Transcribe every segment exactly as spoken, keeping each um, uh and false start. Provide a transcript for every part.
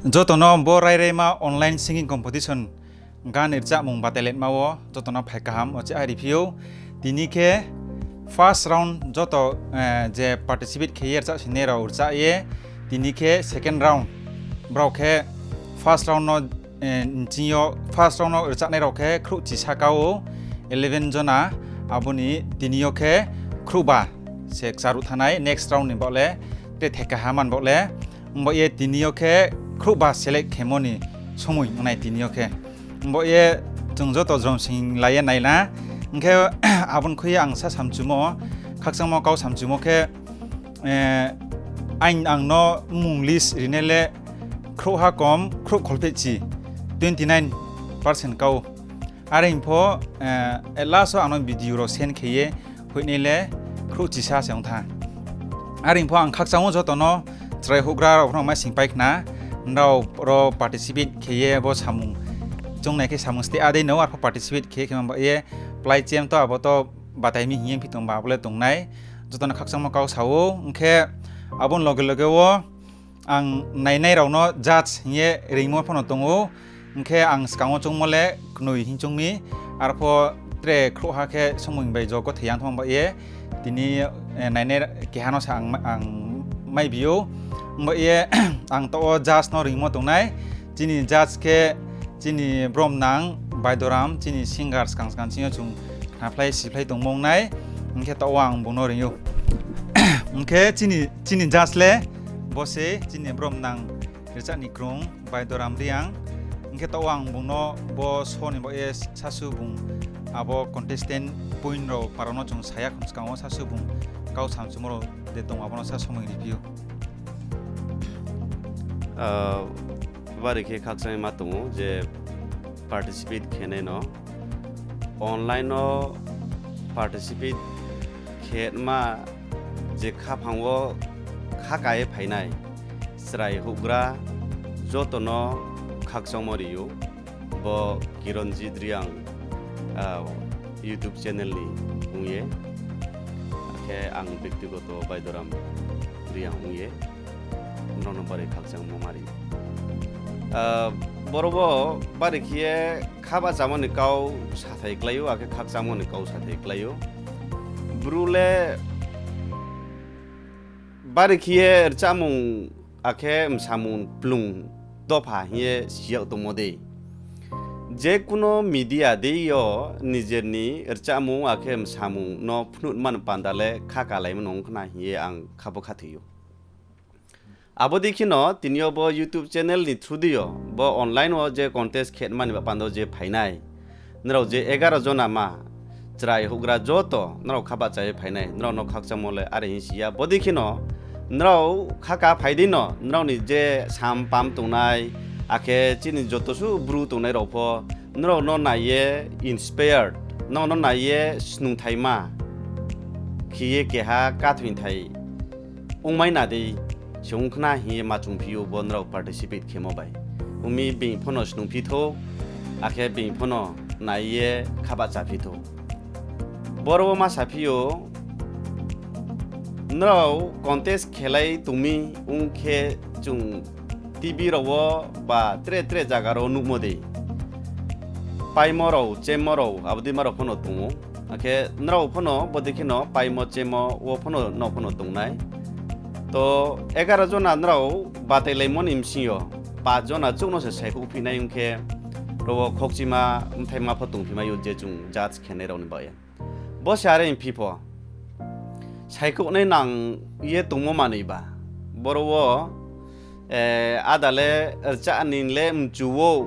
Joto no bo rairaima online singing competition gan rchahmung batailaima wo joto no phai kaham oche ari phi ou. Tini khe first round joto, eh, je participate khe ye rchahsoingnai rao rchah ye, tini khe second round. Brao khe first round no, eh, nching yo first round no rchahnai rao khe khrouh chisa ka ou, eleven jona, abo ni tini yo khe khrouhba se kcharuh thanng nai, next round ni baoh le, tre theka ha man baoh le, ongba ye tini yo khe khrouhba select khemo ni somoi ong nai tini yo khe. Ongba ye chung joto jrom sing la ye nai na. Hing khe abo ni khui ye ang sa samchumo, khakchangmo kau samchumo khe, eh, aini ang no mmung list rinai le khrouhha kom khrouh kholphehchi, twenty nine percent kau. Are hing pho, eh, last wo ang no video rao send khe ye hoihnai le khrouh chisa se ong tha. Are hing pho ang khakchang ou joto no, chrai houhgra rao pho no mai sing pai khna, nrao ro participate khe ye bo samung, chung nai khe samung steh adei no arpho participate khe khe man ba ye, plai chem to abo to batai mi hing ye phi tong ba abo le tong nai, joto no khakchangmo kau sa ou, ong khe abo ni loge loge wo ang nainai rao no judge hing ye reingmo pho no tong ou, ong khe ang skang wo choungmo le knoi hing choung mi, arpho tre khrouhha khe somoi bai jogo thei yang thang ba ye, tini, eh, nainai keha no sa ang, ang mai bi ou, ongba ye ang taoh wo judge no reingmo tong nai, chini judge khe chini bromnang Baidoram, chini singer skang skang chini yo chung khnaphlai siphlai tongmo ong nai, hing khe taoh wo ang bung no reing ou. Hing khe chini, chini judge le bo se chini bromnang rchah ni krung Baidoram Reang. Hing khe taoh wo ang bung no bo show ni baoh ye sasu bung abo contestant point rao parao no chung sa ya khom skang wo sasu bung kau samchumo rao de tong abo no sa somoi ri phi ou. Ah, bari khe khakchangma tong ou je participate khenai no. Online no participate khe ma je khaphang wo khaka ye phainai chrai houhgra joto no khakchangmo ri ou. Bo Kiranjit Reang, ah, YouTube channel ni ong ye, akhe ang bektigoto Baidoram Reang ong ye, nrao no bari khakchangmo ma ri. Ah, boro wo bari khe ye khabachamo ni kau sathai klái ou, akhe khakchangmo ni kau sathai klái ou. Bru le bari khe ye rchahmung akhe msamung plung dopha hing ye si yag tongmo dei. Je kuno media dei yo nijer ni rchahmung akhe msamung no phnuh man panda le khakalaimo no ong khna hing ye ang kha bo khathoi ou. Abo dei kheno tini yo bo YouTube channel ni through di yo bo online wo je contest khe mani ba panda wo je phainai, nrao je egaro jona ma chrai houhgra joto nrao kha bahcha ye phainai, nrao no khakchangmo le are hing si ya. Bo dei kheno nrao khaka phai dei no, nrao ni je sam pam tongnai, akhe chini joto su bru tongnai rao pho nrao no nai ye inspired, nrao no nai ye snungthaima khe ye keha kathoingthai ongmai na dei se ong khna hing ye ma chungphi ou bo nrao participate khemo bai. Ong mi being pho no snungphi thou, akhe being pho no nai ye kha bahchaphi thou. Boro wo ma saphi ou, nrao contest khelai tong mi ong khe chung TV rao wo ba tre tre zaga rao nuhmo dei. Paimo rao, chemmo rao, abo dei ma rao pho no tong ou. Akhe nrao pho no bo dei kheno paimo chemmo wo pho no, no pho no tongnai. To egaro jona nrao batailaimo ni bsing yo paanch jona chouh no se saikhouh phi nai ong khe, ro wo khokchima bthaima pho tongphi mai ou je chung judge khenai rao ni baoh ye. Bo se are hing phi pho, saikhouh nai nang ye tongmo manoi ba. Boro wo, eh, áda le rchah ni le mchu ou,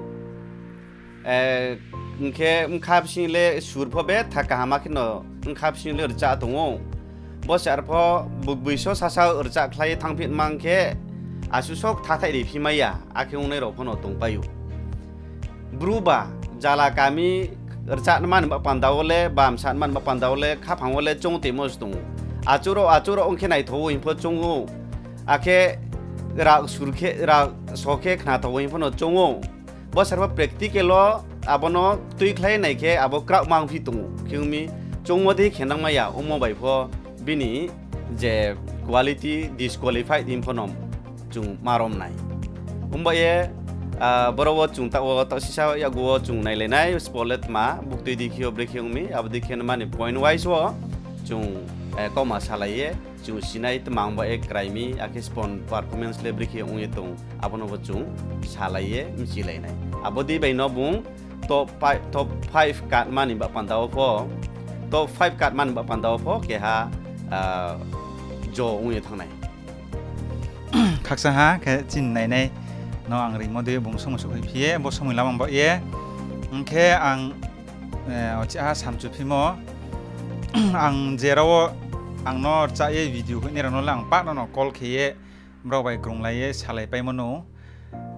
eh, hing khe bkha bsing le sur pho betha kaham khe no bkha bsing le rchah tong ou. Bo se arpho bugboiso sasa rchah khlai ye thanngphi mang khe, asuh so kthathaih ri phi mai ya, akhe ongnai rao pho no tongpai ou. Bru ba, jala kami rchah mani ba panda wo le, bamsa mani ba panda wo le, khaphang wo le choung toimo se tong ou. Achouh rao, achouh rao ong khe naithao ou hing pho choung ou. Akhe rak sur khe, rak so khe khnathao ou hing pho no choung ou. Bo se arpho practical wo abo no tuikhlai nai khe abo kraoh mang phi tong ou. Khe ong mi choungmo dei khe nangmai ya, ongmo bai pho bini je quality disqualified hing pho no chung ma rom nai. Ongba ye, boro wo chung taoh wo taoh sisa yakgu wo chung nailai nai, spo le tma buktui dei khe yo brekhe ong mi, abo dei khe no mani point wise wo chung kauma salai ye, chung sinai tma ongba ye krai mi, akhe spo ni performance le brekhe ong ye tong, abo no bo chung salai ye mchilai nai. Abo dei bai no bung top five, top five cut mani ba panda wo pho, top five cut mani ba panda wo pho keha jo ong ye thanng nai. Khakchang ha khe chini nainai no ang rimo dei bung somoi souhphai phi ye, bo somoi lama ba ye. Hing khe ang, eh, ochi ha samchu phimo. Ang je rao wo ang no rcha ye video hoihnai rao no le ang pah no no call khe ye, brao bai krunglai ye salaipaimo no.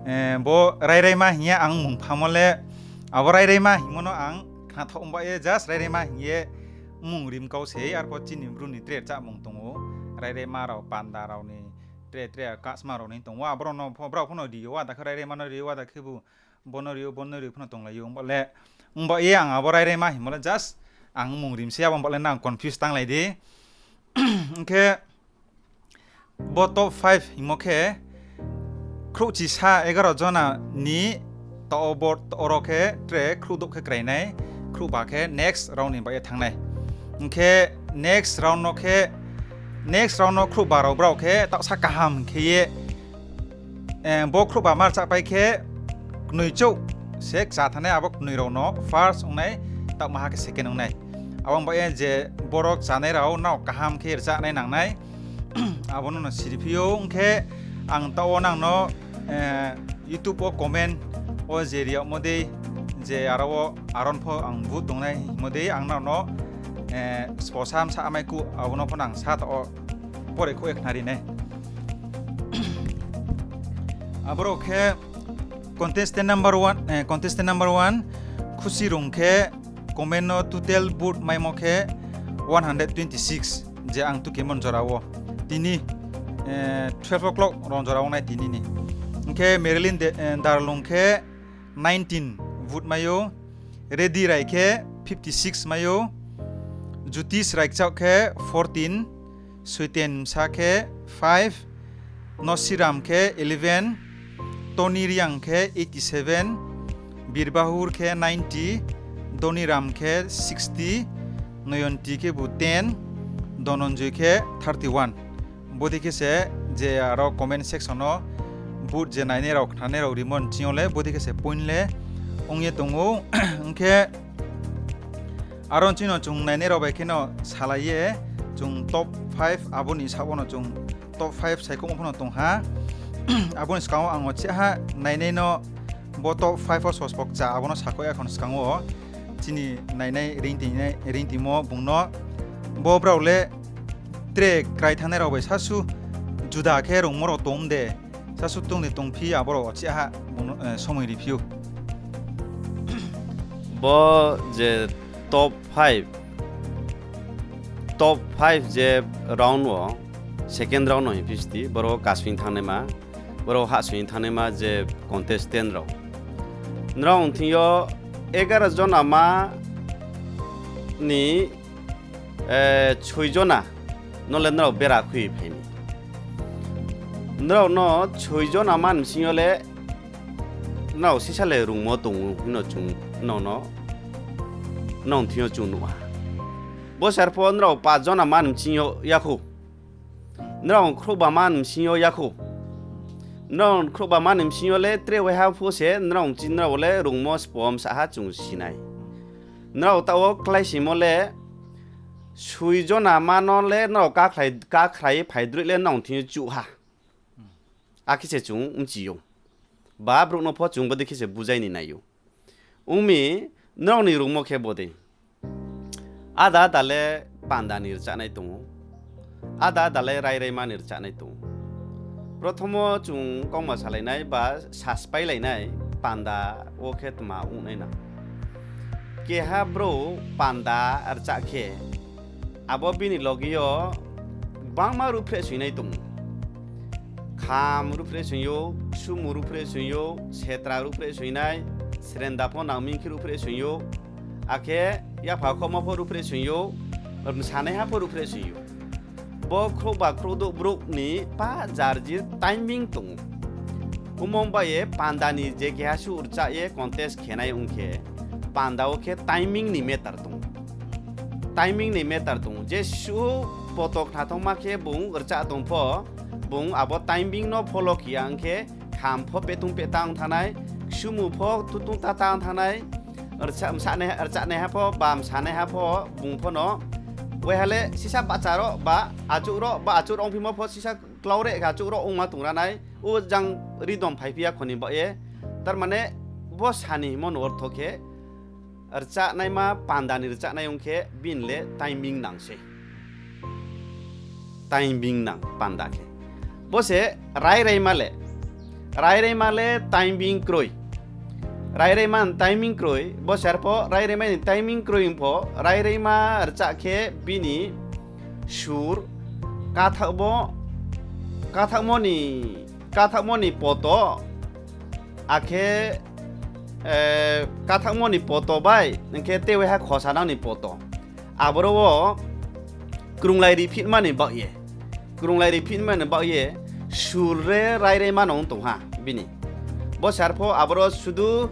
Eh, bo Rairaima hing ye ang mung phamo le, abo Rairaima hingmo no ang khnathaoh ongba ye just Rairaima hing ye mung rim kau se, arpho chini Bru ni tre rchahmung tong ou. Rairaima rao, panda rao ni tre tre kasma rao ni tong ou. Abrao no pho, brao pho no ri ou, ada khe Rairaima no ri ou, ada khe bu bo no ri ou, bo no ri ou pho no tonglai ou. Ongba le, ongba ye ang abo Rairaima hingmo le just ang mung rim se, abo ongba le nang confuse tanglai di. Hing khe bo top five hingmo khe, khrouhchi sa egaro jona ni taoh wo bo, taoh oro khe tre khrouhdouh khe krai nai, khrouhba khe next round ni bai ye thanng nai. Hing khe next round no khe, next round no khrouhba rao brao khe taohsa kaham khe ye, eh, bo khrouhba ma rchahpai khe knoi chouh se kcha thanng nai, abo knoi rao no first ong nai, taoh maha khe second ong nai. Abo bai ye je boro kchanai rao nrao kaham khe rchah nai nang nai. Abo no no siri phi ou, ong khe ang taoh wo nang no, eh, YouTube wo comment wo je ri yagmo dei, je aro wo aron pho ang bu tongnai hingmo dei ang nang no, eh, spo sa msa amai kuh, abo no pho nang sa taoh wo pore khouh ye khnari nai. Aboro khe contestant number one, eh, contestant number one, Khusi Rung khe comment no total vote maimo khe one hundred twenty six, je ang tukemo jora wo. Tini, eh, twelve o'clock rong jora wo nai tini ni. Hing khe Marilyn de, eh, Darlung khe nineteen vote mai ou. Reddy Rai khe fifty six mai ou. Jyotish Raikchak khe fourteen. Soiten Msa khe five, Nosiram khe eleven, Tony Reang khe eighty seven, Birbahur khe ninety, Doniram khe sixty, Noyonti khebu ten, Dononjoy khe thirty one. Bodei khe se je aro comment section wo vote je nainai rao, khnanai rao rimo ni ching yo le, bodei khe se point le ong ye tong ou. Hing khe aro ni ching no chung nainai rao bai khe no salai ye, chung top five abo ni saoh wo no chung top five saikhouhmo pho no tong ha. Abo ni skang wo ang ochi ha nainai no bo top five wo sospokcha abo no sakhouh ya kho ni skang wo chini nainai reingtimo bung no, bo brao le tre krai thanngnai rao bai sasu juda khe rungmo rao tong de, sasu tong de tongphi, aborao ochi ha bung no, eh, somoi ri phi ou. Bo je top five, top five je round wo, second round no hing phi sti, boro kasing thanngnaima, boro hahsoing thanngnaima je contestant rao. Nrao thing yo egaro jona ma ni, eh, soi jona no le nrao bera khui phai mi. Nrao no soi jona ma ni bsing yo le nrao sisa le rungmo tong ou hing no chung nrao no, nrao thing yo chung nuh ha. Bo sar pho nrao pa jona ma ni bsing yo yakhou. Nrao khrouhba ma ni bsing yo yakhou. Nrao khrouhba ma ni bsing yo le tre waiha pho se nrao chi nrao le rungmo spom sa ha chung si nai. Nrao taoh wo kláisingmo le soi jona ma no le nrao kakhrai, kakhrai phaidroih le nrao thing yo chuh ha. Akhe se chung mchi ou. Ba brouh no pho chung bodei khe se bujai ni nai ou. Ong mi, nrao ni rungmo khe bodei. Ada ada le panda ni rchahnai tong ou. Ada ada le rairaima ni rchahnai tong ou. Prothomo chung kauma salai nai ba saspailai nai panda wo khe tma ong nai na. Keha brouh panda rchah khe, abo bini loge yo gbangma ruhphreh soingnai tong ou. Kham ruhphreh soing ou, ksumu ruhphreh soing ou, setra ruhphreh soingnai, srenda pho nangmi khe ruhphreh soing ou, akhe yapha khohmo pho ruhphreh soing ou, bsanaiha pho ruhphreh soing ou. Bo khrouhba khrouhdouh brouh ni pa jarjir timing tong ou. Omo bai ye panda ni je keha suh rchah ye contest khe nai ong khe, panda wo khe timing ni matter tong. Timing ni matter tong. Je suh poto khnathoma khe bung rchah tong pho, bung abo timing no follow khe ya ong khe, kham pho pehtung pehta ong thanng nai, ksumu pho tutung tata ong thanng nai, rchah, msanaiha, rchahnaiha pho ba msanaiha pho bung pho no, waiha le sisa bahcha rao ba achouh rao ba achouh rao ongphimo pho sisa klau re achouh rao ongma tong ra nai, o jang ridom phaiphi ya kho ni baoh ye. Tar mane bo sa ni hingmo no ortho khe, rchahnaima panda ni rchahnai ong khe bini le timing nang sei. Timing nang panda khe. Bo se rairaima le. Rairaima le timing kroi. Rairaima ni timing kroi. Bo se ar pho rairaima ni timing kroi ong pho, rairaima rchah khe bini sur, kathaohmo, kathaohmo ni, kathaohmo ni poto, akhe, eh, kathaohmo ni poto bai, hing khe tei waiha khosanang ni poto. Aboro wo krunglai riphinma ni baoh ye. Krunglai riphinma ni baoh ye, sur le rairaima no ong tong ha bini. Bo se ar pho aboro sudu,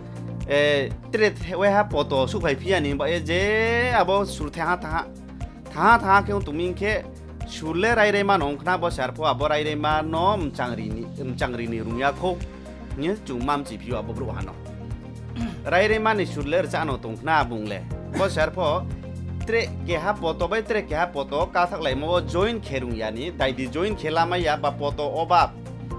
eh, tre waiha poto souhphaiphi ya ni baoh ye je abo sur thangha thangha, thangha thangha khe ong tong mi hing khe, sur le rairaima no ong khna bo se ar pho abo rairaima no mchangri ni, mchangri ni rung ya khou. Hing ye chung ma mchiphi ou abo brouhha no. Rairaima ni sur le rchah no tong khna bung le. Bo se ar pho tre keha poto bai tre keha poto kathaohlaimo wo join khe rung ya ni, daidi join khe lamai ya ba poto obab,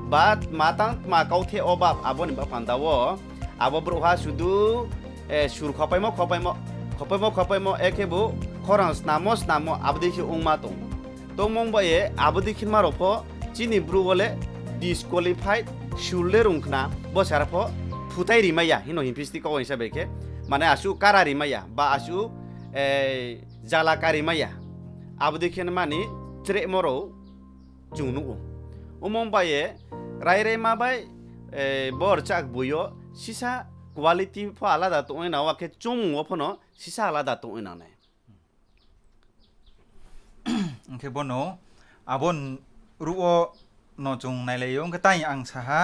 ba tma tang tma kautheh obab, abo ni ba panda wo, abo brouhha sudu, eh, sur khopaimo, khopaimo, khopaimo, khopaimo, ekhebu khorang snamo, snamo, abo dei khe ongma tong. Tongmo ong ba ye, abo dei khe ma rao pho, chini bru wo le disqualified, sur le rung khna, bo se ar pho phutai rimai ya, hing no himpisti kau uaingsa bai khe, mane asuh kara rimai ya, ba asuh, eh, jala karimai ya. Abo dei khe mani chrehmo rao chung nuh ou. Omo ong ba ye, rairaima bai, eh, bo rchah boi yo, sisa quality pho alada tong nai nang ou, akhe choungmung wo pho no sisa alada tong nai nang nai. Hing khe bo no, abo n-, ruh wo no chung nailai ou, hing khe tai ang sa ha,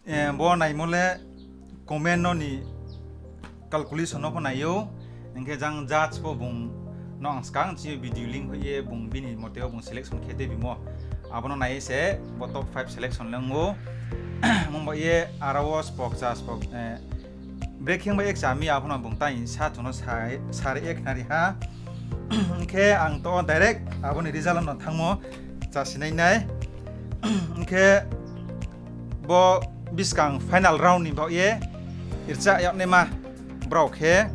eh, bo naimo le comment no ni calculation no pho nai ou, hing khe jang judge pho bung no ang skang chini video link hoih ye bung bini mote wo bung selection khe tuibimo. Abo no nai ye se bo top five selection le ong ou. Ong ba ye aro wo spokcha spok, eh, brekhe bai ye kchami ya pho no bung tai sa chung no sa, sari ye khnari ha. Hing khe ang to direct abo ni result no thanngmo chasinai nai. Hing khe bo buskang final round ni baoh ye rchah yagnaima brao khe,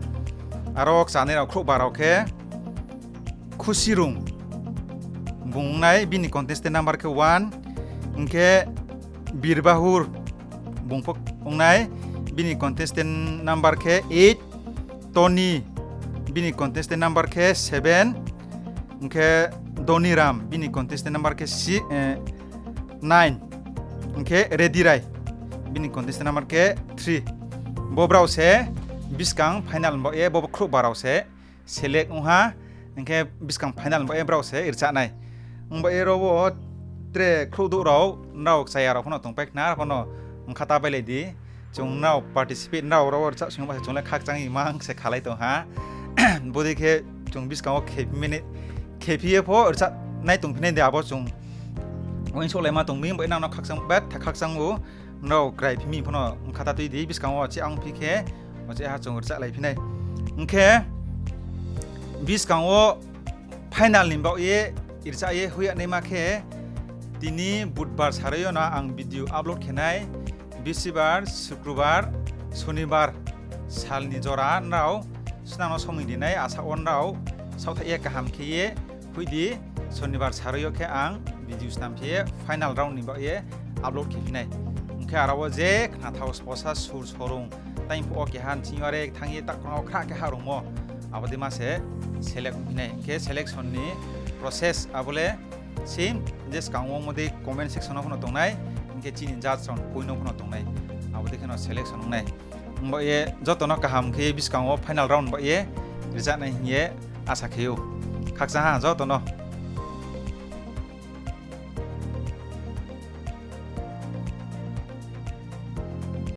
aro kchanai rao khrouhba rao khe, Khusi Rung bung ong nai, bini contestant number khe one, hing khe Birbahur bung pho ong nai, bini contestant number khe eight, Tony, bini contestant number khe seven, hing khe Doniram, bini contestant number khe si-, eh, nine, hing khe Reddy Rai, bini contestant number khe three. Bo brao se buskang final ni baoh ye bo khrouhba rao se select ong ha, hing khe buskang final ni baoh ye brao se rchah nai. Ong ba ye ro wo tre khrouhdouh rao, nrao kchaya rao pho no tongpai khna, aro pho no mkha ta bailai di. Chung nrao participate, nrao ro wo rchah sing ba se chung le khakchang imang se khalai tong ha. Bodei khe chung buskang wo khephi ye pho rchah nai tongphi nai de abo chung uaingsouhlaima tong mi, bai nang no khakchang, betha khakchang ou, nrao kraiphi mi pho no mkha ta tui di, buskang wo che ang phi khe, oche ha chung rchah laiphi nai. Hing khe buskang wo final ni baoh ye rchah ye hoih yagnaima khe, tini Budbar saroi yo no ang video upload khe nai, Bisibar, Sukrubar, Sonibar sal ni jora nrao snang no somoi ri nai, asa wo nrao saohthaih ye kaham khe ye hoih di, Sonibar saroi yo khe ang video snam khe ye final round ni baoh ye upload khe phi nai. Hing khe aro wo je khnathao sposa sur sorung, tai phuh wo keha nching yo are thanng ye takhorang wo khrah khe harungmo, abo dei ma se select ong phi nai. Hing khe selection ni process abo le same, je skang wo ongmo dei comment section no pho no tong nai, hing khe chini judge rao ni point no pho no tong nai, abo dei khe no selection ong nai. Ong ba ye joto no kaham khe buskang wo final round ba ye rchah nai hing ye asa khe ou. Khakchang ha joto no.